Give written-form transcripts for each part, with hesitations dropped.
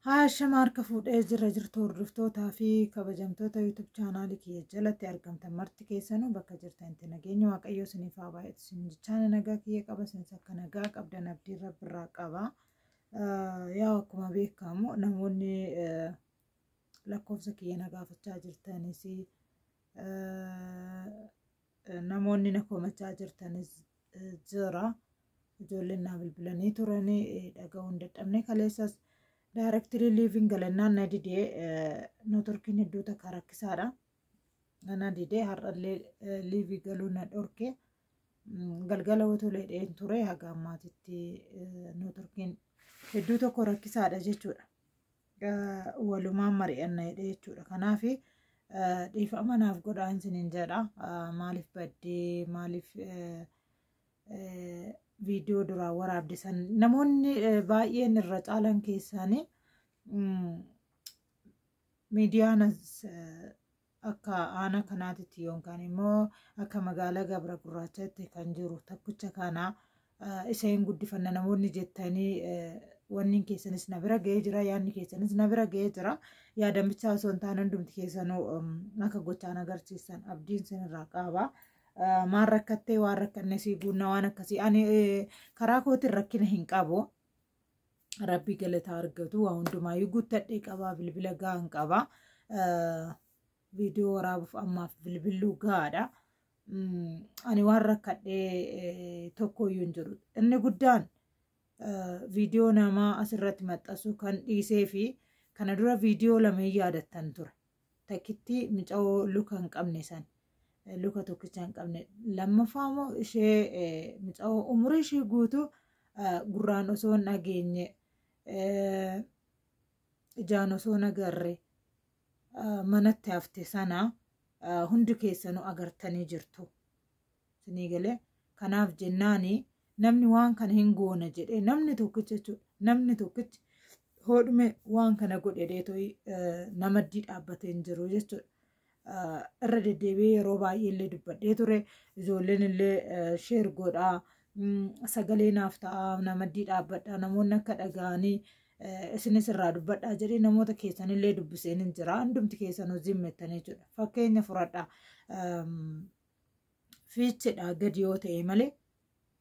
Haashama harka fuudhee jira jirtu hordoftootaa fi kabajamtoota YouTube chaanaalii kiyya jalatti argamtan marti keessanuu bakka jirtanitti nageenya Waaqayyoo isiniif haa baay'atu isin jechaan nagaa kiyya qaba isinis akka nagaa qabdan abdiin Rabbirraa qaba. Yaa akkuma beekamu namoonni lakkoofsa kiyya na gaafachaa jirtanis namoonni na komachaa jirtanis jira. Ijoolleen naa bilbilanii turanii dhaga'uu hin dadhabne kaleessas directly liveiin galannaan na didee networkiin hedduu takka rakkisaadha. Na didee har'allee live galuu na dhorke. Galgala otoo dheen ture haga ammaatitti networkiin hedduu tokko rakkisaadha jechuudha. Walumaan mari'anna jedhee jechuudha. Kanaaf dhiifama naaf godhaa isiniin jedha. Maaliif baddee maaliif viidiyoo duraa waraabde san namoonni baay'een irra caalan keessanii miidiyaan akka aanaa kanaatitti yookaan immoo akka magaalaa Gabra Gurraachaatti kan jiru tokkicha kana isa hin guddifanna namoonni jettanii wanni keessanis na bira ga'ee jira, yaadni keessanis na bira ga'ee jira. Yaadamichaa osoo hin taane hundumti keessanuu akka gochaan agarsiisan abdiin sinirraa qaba. Maal rakkattee waan rakkanne sii guunna waan akkasii ani karaa kootiin rakkina hin qabu. Rabbi galataa argatu waa hundumaayyuu guuttadhee qaba, bilbila gahaan qaba. Viidiyoo waraabuuf ammaaf bilbilluu gahaadha. Ani waan rakkadhee tokkoyyuu hin jiru. Inni guddaan viidiyoo namaa asirratti maxxansu kan dhiisee fi kana dura viidiyoo lama hin yaadattan ture. Takkitti mucaa luka hin qabne san, luka tokkicha hin qabne. Lammaffaa immoo ishee mucaa umurii ishee guutuu gurraan osoo hin dhageenye, ijaan osoo hin agarre manatti hafte sana hundi keessanuu agartanii jirtu. Isinii galee kanaaf jennaani namni waan kana hin goona jedhee namni tokkicha jechuudha. Namni tokkichi hodhume waan kana godhe dheetoo namaddii dhaabbatee hin jiru jechuudha. Irra deddeebi'ee yeroo baay'ee illee dubbadhee ture. Ijoolleen illee share godhaa, sagalee naaf ta'a, namaddii dhaabbadhaa, namoonni akka dhaga'anii isinis irraa dubbadhaa jedhee namoota keessanillee dubbiseen hin jira. Hundumti keessanuu zimmettanii jechuudha. Fakkeenya fudhadhaa. Fiicheedhaa gadi yoo ta'e malee,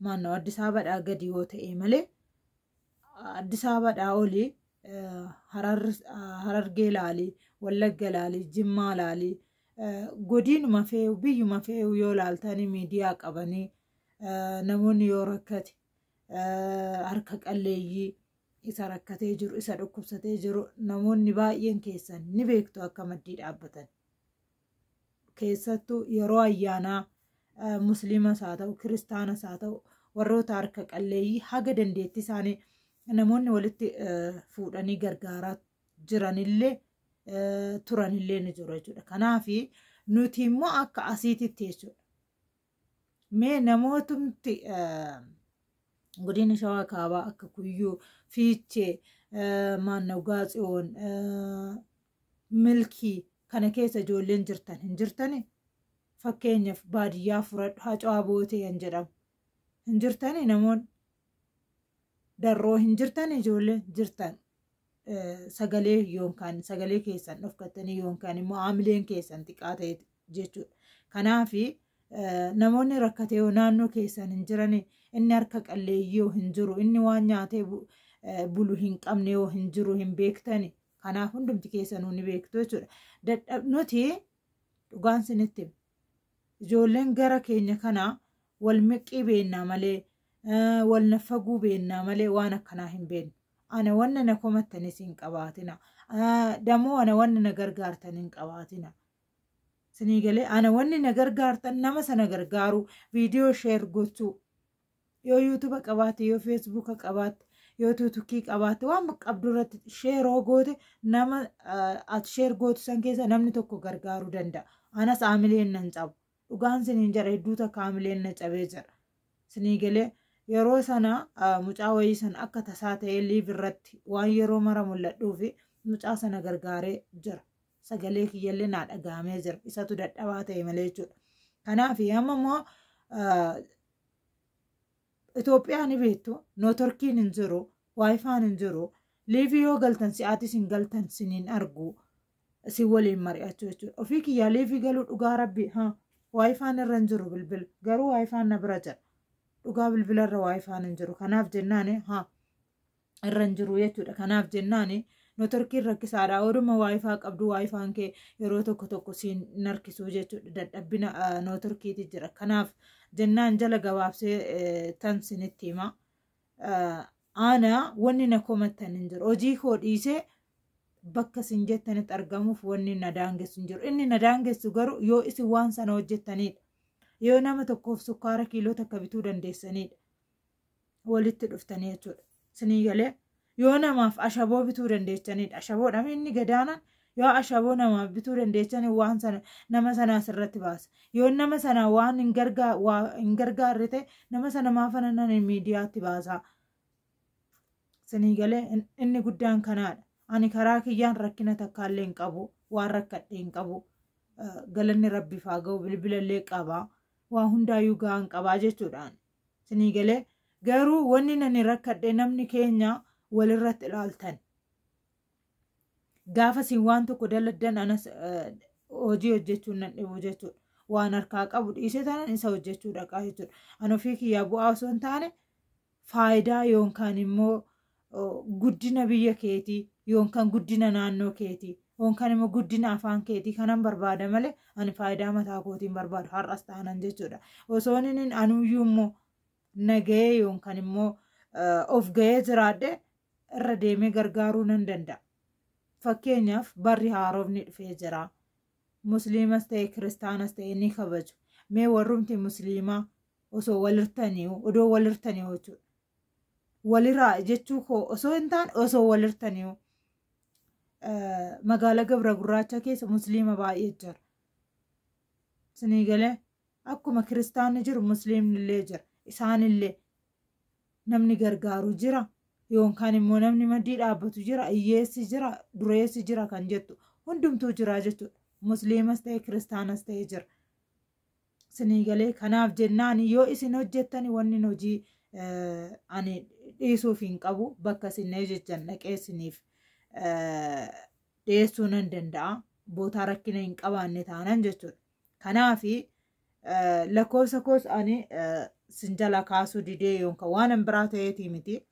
maannoo Addis Ababaadhaa gadi yoo ta'e malee, Addis Ababaadhaa olii Harargee laalii, Wallagga laalii, Jimmaa laalii, godinuma fe'u biyyuma fe'u yoo laaltanii miidiyaa qabanii namoonni yoo rakkate harka qalleeyyii isa rakkatee jiru, isa dhukkubsatee jiru namoonni baay'een keessan ni beektu akka maddii dhaabbatan. Keessattuu yeroo ayyaanaa musliimas haa ta'u kiristaanas haa ta'u warroota harka qalleeyyii haga dandeettii isaanii namoonni walitti fuudhanii gargaaraa jiranillee turanillee ni jiru jechuudha. Kanaaf nuti immoo akka asiititti jechuudha. Mee namootumti godina Shawaa Kaabaa akka Kuyyuu, Fiichee, Maannawgaa Tsiyoon, Milkii kana keessa ijoolleen jirtan hin jirtani? Fakkeenyaaf baadiyyaa fudhadhu, Hacawaa Bootee kan jedhamu. Hin jirtani namoonni? Darroo hin jirtan ijoolleen jirtan? Sagalee yookaan sagalee keessan dhofkattanii yookaan immoo haamileen keessan xiqqaa ta'e jechuudha. Kanaaf namoonni rakkatee yoo naannoo keessan hin jiran, inni harka qalleeyyii yoo hin jiru, inni waan nyaatee bulu hin qabne yoo hin jiru hin beektani. Kanaaf hundumti keessanuu ni beektu jechuudha. Nuti dhugaan sinitti ijoolleen gara keenya kanaa wal miqqii beennaa malee, wal naffaguu beennaa malee waan akkanaa hin beeknu. Ana wanna na komattanis hin qabaatina. Damoo ana wanna na gargaartan hin qabaatina. Sinii galee ana wanni na gargaartan nama sana gargaaru, viidiyoo share gochuu. Yoo YouTube qabaatte, yoo Facebook qabaatte, yoo TikTokii qabaatte, waan qabdu irratti share goote nama ati share gootu san keessa namni tokko gargaaruu danda'a. Anas haamileen nan cabu. Dhugaan siniin jira, hedduu takka haamileen na cabee jira. Sinii galee yeroo sana mucaa wayii sana akka tasaa ta'ee live irratti waan yeroo mara mul'adhuu fi mucaa sana gargaaree jira. Sagalee kiyyallee naa dhagahamee jira. Isatu dadhabaa ta'e malee jechuudha. Kanaaf amma immoo Itoophiyaa ni beektu, networkiin hin jiru, WiFiin hin jiru, Live yoo galtan si'aati isin galtan siniin argu, si waliin mari'achuu jechuudha. Ofii kiyyaa live galuu, dhugaa rabbi, haa WiFiin irra hin jiru bilbila, garuu WiFiin na bira jira. Dhugaa bilbila irra WiFiin hin jiru. Kanaaf jennaani haa irra hin jiru jechuudha. Kanaaf jennaani networkiin rakkisaadha. Oduma WiFi qabdu WiFiin kee yeroo tokko tokko siin harkisuu jechuudha. Dadhabbina networkiiti jira. Kanaaf jennaan jala gabaabsee tan sinitti hima. Ana wanni na komattan hin jiru. Hojii koo dhiisee bakka isin jettanitti argamuuf wanni na daangessu hin jiru. Inni na daangessu garuu yoo isin waan sana hojjettanidha. Yoo nama tokkoof sukkaara kiiloo 1 bituu dandeessanidha. Walitti dhuftanii jechuudha. Isinii galee, yoo namaaf ashaboo bituu dandeessanidha. Ashaboodha inni gadaanaan, yoo ashaboo namaaf bituu dandeessanii waan sana nama sana asirratti baasa. Yoo nama sana waan hin gargaarre ta'e, nama sana maafa nan miidiyaatti baasa? Isinii galee, inni guddaan kanaadha. Ani karaa kiyyaan rakkina takkaallee hin qabu. Waan rakkadhe hin qabu. Galanni rabbiif haa ga'u, bilbilallee qaba. Waa hundaayyuu ga'aan qabaa jechuudhaan. Isinii galee, garuu wanni nani rakkadhe namni keenya walirratti ilaaltan. Gaafa isin waan tokko daladdan anas hojii hojjechuun nan dhibu jechuudha. Waan harkaa qabu dhiisee taanaan isa hojjechuu dhaqaa jechuudha. Ani ofii kiyyaa bu'aa osoo hin taane faayidaa yookaan immoo guddina biyya keetii yookaan guddina naannoo keetii yookaan immoo guddina afaan keetii kanan barbaada malee ani faayidaa mataa kootiin barbaadu har'as taanan jechuudha. Osoo inni anuyyuu immoo nagahee yookaan immoo of gahee jiraadhe irra deemee gargaaruu nan danda'a. Fakkeenyaaf, barri haarofni dhufee jira. Musliimas ta'e kiristaanas ta'e ni kabaju. Mee warrumti musliimaa osoo walirtanii, odoo walirtanii jechuudha. Waliraa jechuu koo osoo hin taane, osoo walirtanii, magaalaa Gabra Gurraacha keessa musliima baay'ee jira. Isinii galee, akkuma kiristaanni jiru musliimni illee jira. Isaanillee namni gargaaru jira. Yookaan immoo namni maddii dhaabbatu jira, hiyyeessi jira, dureessi jira kan jettu hundumtuu jira jechuudha. Musliimas ta'e kiristaanas ta'e jira. Isinii galee, kanaaf jennaan yoo isin hojjettan wanni hojii ani dhiisuuf hin qabu, bakka isin jechan dhaqee isiniif dhiyeessuu nan danda'a. Bootaa rakkina hin qabaanne taanan jechuudha. Kanaafi lakkoofsa koos ani sin jala kaasuu didee yookaan waan biraa ta'eetii miti.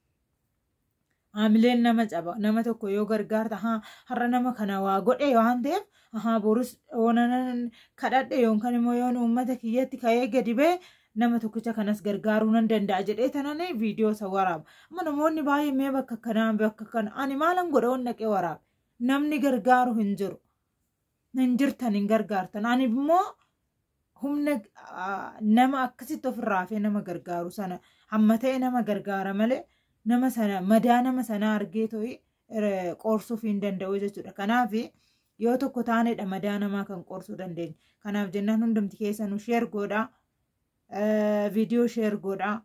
Haamileen nama caba. Nama tokko yoo gargaarta, haa har'a nama kana waa godhe waan ta'eef, haa borus oonanan kadhadhe yookaan immoo yoon uummata kiyyatti ka'ee gadi ba'e nama tokkicha kanas gargaaruu nan danda'a jedhee tanan viidiyoo isa waraaba. Amma namoonni baay'ee mee bakka kanaa, bakka kana, ani maalan godha on dhaqee waraabe? Namni gargaaru hin jiru. Hin jirtan, hin gargaartan. Ani immoo humna nama akkasitti ofirraa hafee nama gargaaru sana hamma ta'e nama gargaara malee nama sana madaa nama sanaa argee to'i qoorsuuf hin danda'u jechuudha. Kanaaf yoo tokko taanedha madaa namaa kan qoorsuu dandeenya. Kanaaf jennaan hundumti keessanuu share godhaa. Viidiyoo share godhaa.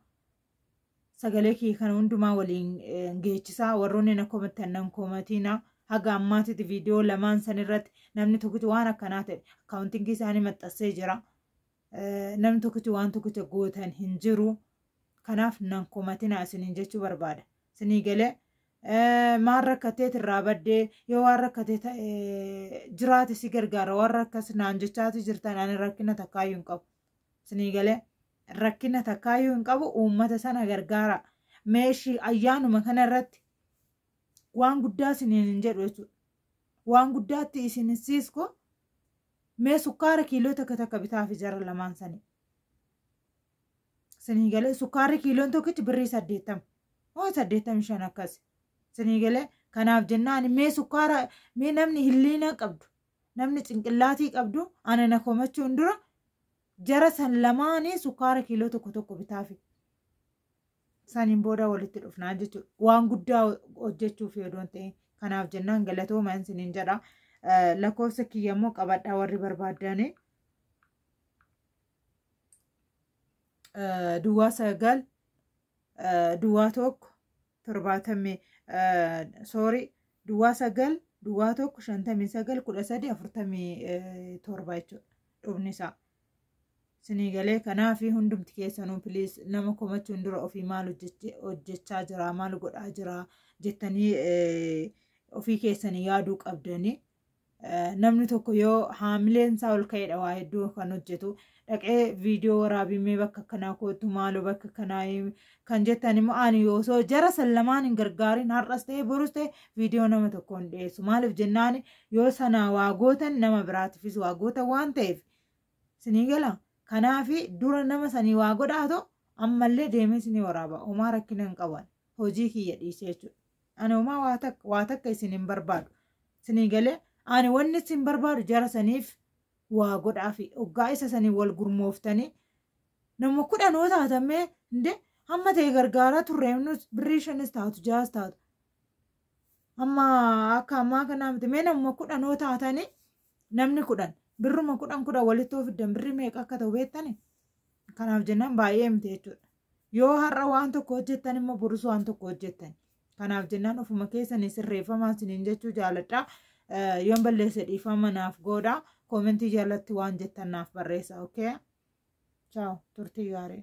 Sagalee kiyya kana hundumaa waliin geechisaa. Warroonni na komattan nan komatina. Haga ammaatitti viidiyoo lamaan san irratti namni tokkichi waan akkanaa ta'e accounting isaanii maxxansee jira. Namni tokkichi waan tokkicha gootan hin jiru. Kanaaf nan komatina isiniin jechuu barbaada. Isinii galee, maal rakkateet irraa baddee, yoo waan rakkatee jiraate si gargaara warra akkas naan jechaatu jirtan, ani rakkina takkaayyuu hin qabu. Isinii galee, rakkina takkaayyuu hin qabu, uummata sana gargaara. Meeshii ayyaanuma kana irratti waan guddaa isiniin hin jedhu jechuudha. Waan guddaatti isin siisko, mee sukkaara kiiloo 1 1 bitaafi jara lamaan sanii. Isinii galee, sukkaarri kiiloon tokkichi birrii 80. Moo 85 akkas. Isinii galee, kanaaf jennaan mee sukkaara, mee namni hilliina qabdu, namni cinqillaatii qabdu, ana na komachuun dura jara san lamaanii sukkaara kiiloo 1 1 bitaafi. Saniin booda walitti dhufnaa jechuudha. Waan guddaa hojjechuuf yoo ta'e, kanaaf jennaan galatooma isiniin jedha. Lakkoofsa kiyya immoo qabadhaa warri barbaadani. 09 01 70, sorry, 09 01 59 13 47 jechuudha dhumni isaa. Isinii galee, kanaafi hundumti keessanuu please nama komachuun dura ofii maal hojjechaa jira, maal godhaa jira. jettanii ofii keessanii yaaduu qabdanii. Namni tokko yoo haamileen isaa ol ka'edha waa hedduu kan hojjetu, dhaqee viidiyoo waraabimee bakka akkanaa kootu, maaloo bakka akkanaa kan jettan immoo, ani osoo jara san lamaan hin gargaarin har'as ta'e borus ta'e viidiyoo nama tokko hin dhiyeessu. Maaliif jennaan, yoo sanaa waa gootan nama biraatiifis waa gootan waan ta'eef, sinii gala. Kanaafi dura nama sanii waa godhaatu ammallee deemee sinii waraaba. Homaa rakkina hin qaban, hojii kiyya dhiisee jechuudha. Ani homaa waa takka isin hin barbaadu, sinii galee. Ani wanni isin barbaadu jara saniif waa godhaafi. Hoggaa isa sanii wal gurmooftanii nama 10 taatamee inde hamma ta'e gargaaraa turre, nus birrii 5s taatu 6s taatu, amma akka ammaa kanaa miti. Mee nama 10 taatanii, namni 10 birruma 10 10 walitti fiddan, birrii meeqa akka ta'u beektani? Kanaaf jennaan baay'ee miti jechuudha. Yoo har'a waan tokko hojjettan immoo borus waan tokko hojjettan. Kanaaf jennaan ofuma keessanii sirreeffamaa isiniin jechuu jaaladha. Yoon balleesse dhiifama naaf godha. Koomentii jalatti waan jettan naaf barreessa. Okay, ciao, turtii gaarii.